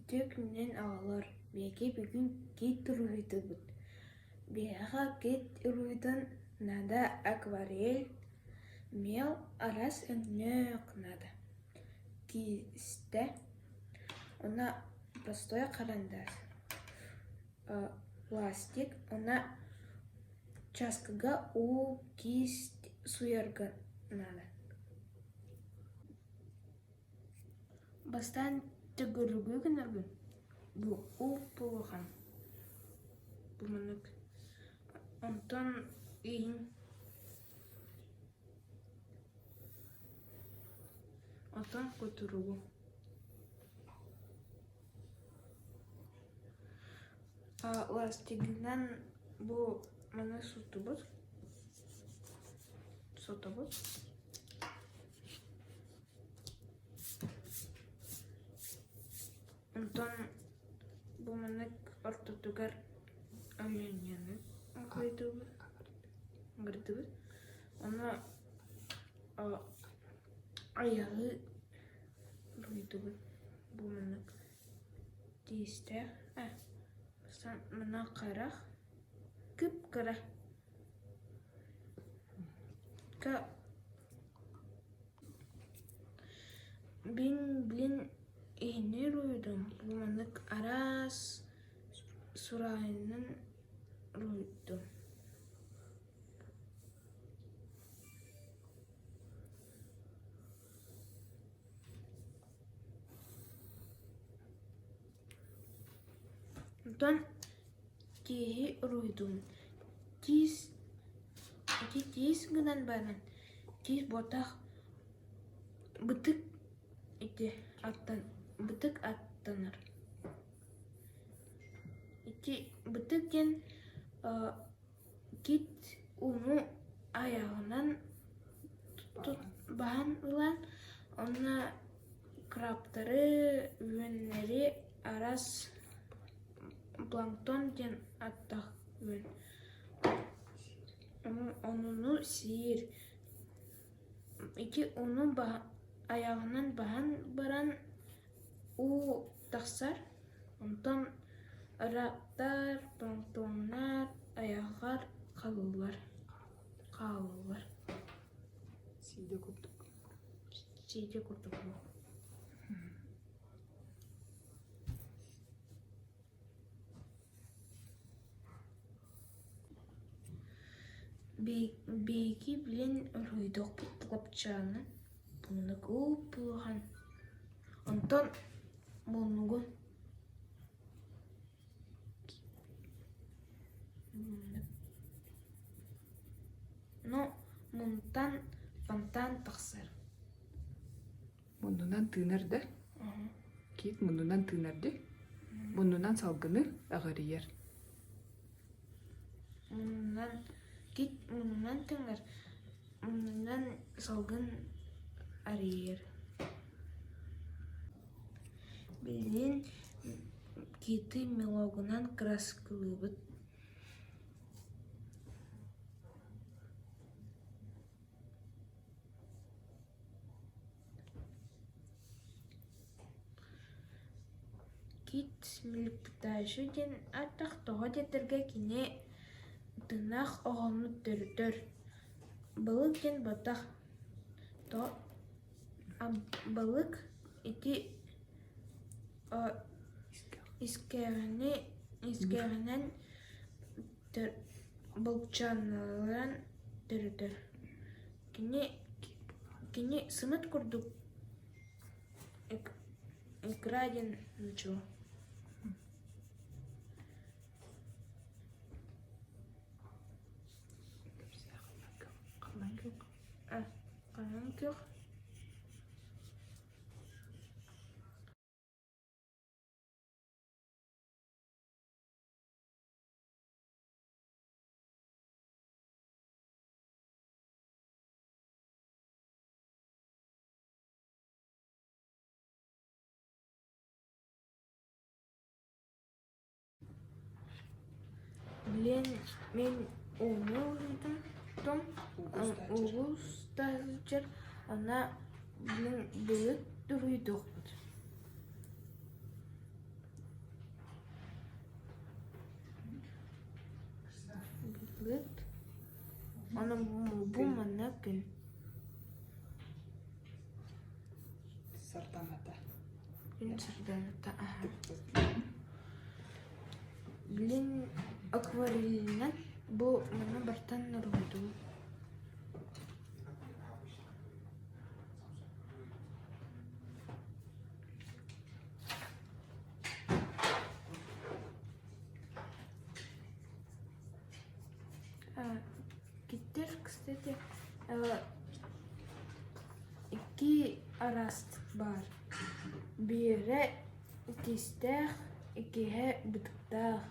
Үтүө күнүнэн оҕолор, биһиги бүгүн кит уруһуйдуубут. Биһиэхэ кит уруһуйдун наада акварель, мел араас өҥнөөх наада. Киистэ уонна простой харандаас, пластик уонна чааскыга уу, киис сууйарга наада. Бастаан төгүрүгү гынарбын бу уп-улахан бу маннык онтон иһин онтон кутуругу Ластигынан бу маны суттубут сотобут Онтон бу маннык ортотугар оленяны оҥхойдубут, ыҥырдыбыт. Ону айаҕы уруһуйдубут бу маннык тиистээх мына харах кып-кыра Мин билин иһини уруһуйдум, бу маннык араас сурааһынынан уруһуйдум. Онтон тииһи уруһуйдуум. Тиис ити тиис гынан баран тиис буотах бытык ити аттан бытык аттанар. Ити бытык диэн кит ууну айаҕынан баһан ылан уонна крабтары, үөннэри араас планктон диэн аттаах үөн онуну сиир. Ити ууну айаҕынан баһан баран уу тахсар, онтон ырааттар, планктоннар айаҕар халыллар, хаалаллар. Сиидэ курдук. Сиидэ курдук Биһиги билин уруһуйдуохпут лапчааны муннук уп-улахан онтон муннугун Ну, мунтан фонтан тахсар. Муннунан тыынар да? Киит муннунан тыынар дии. Муннунан салгыны эҕирийэр. Муннунан кит муннунан тыынар, муннунан салгын арыйар. Билигин киты мелогунан кырааскалыыбыт. Кит млекопитающий диэн ааттаах тоҕо диэтэргэ кини тыыннаах оҕону төрөтөр. Балык диэн батах Балык ити искэҕинэн былчыаннарын төрөтөр. Кини кини сымыт курдук икра диэн ничего. Хаһан күөх? Билин мин ууну уһуйдум, улуус сылдьар, онно билин былыт уруһуйдуохпут. Онон бу манна күн. Сардаҥата. Күн сардаҥата аһа. Билин акварелинэн бу манна бартан уруһуйдуу. Киттэр, кстати, икки араас баар. Биирэ тистээх, иккиһэ бытыктаах.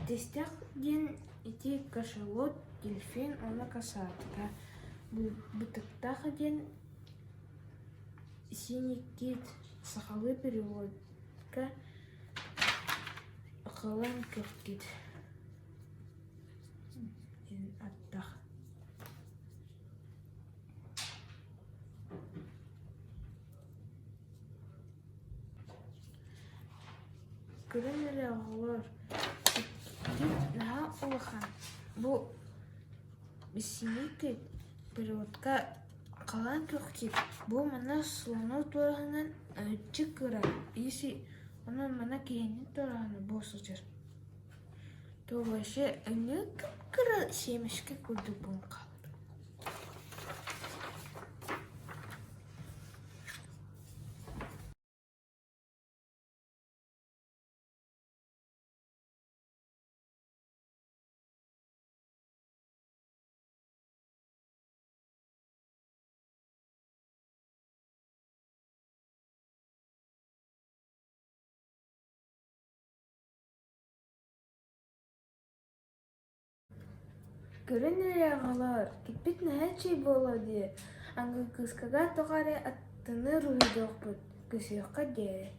Тистээх диэн ити кашалот, дельфин уонна касатка. Бытыктаах диэн синий кит сахалыы переводка халан көхкит диэн аттах. Көрөн эрэ оҕолор, иккит наһаа улахан. Бу синий переводка халаан көхкит. Бу манна слону туораһынан ыччык кыра, если онон манна киһини туораһына буо сылдьар. То вообще өҥө кып-кыра семечки курдук буолан хаалар. Көрөн эрэ оҕолоор, киппит наһаа үчүгэй буолуо дии, ангы кыыскаҕа тоҕо эрэ аттыны уруһуйдуохпут, көсүөххэ диэри.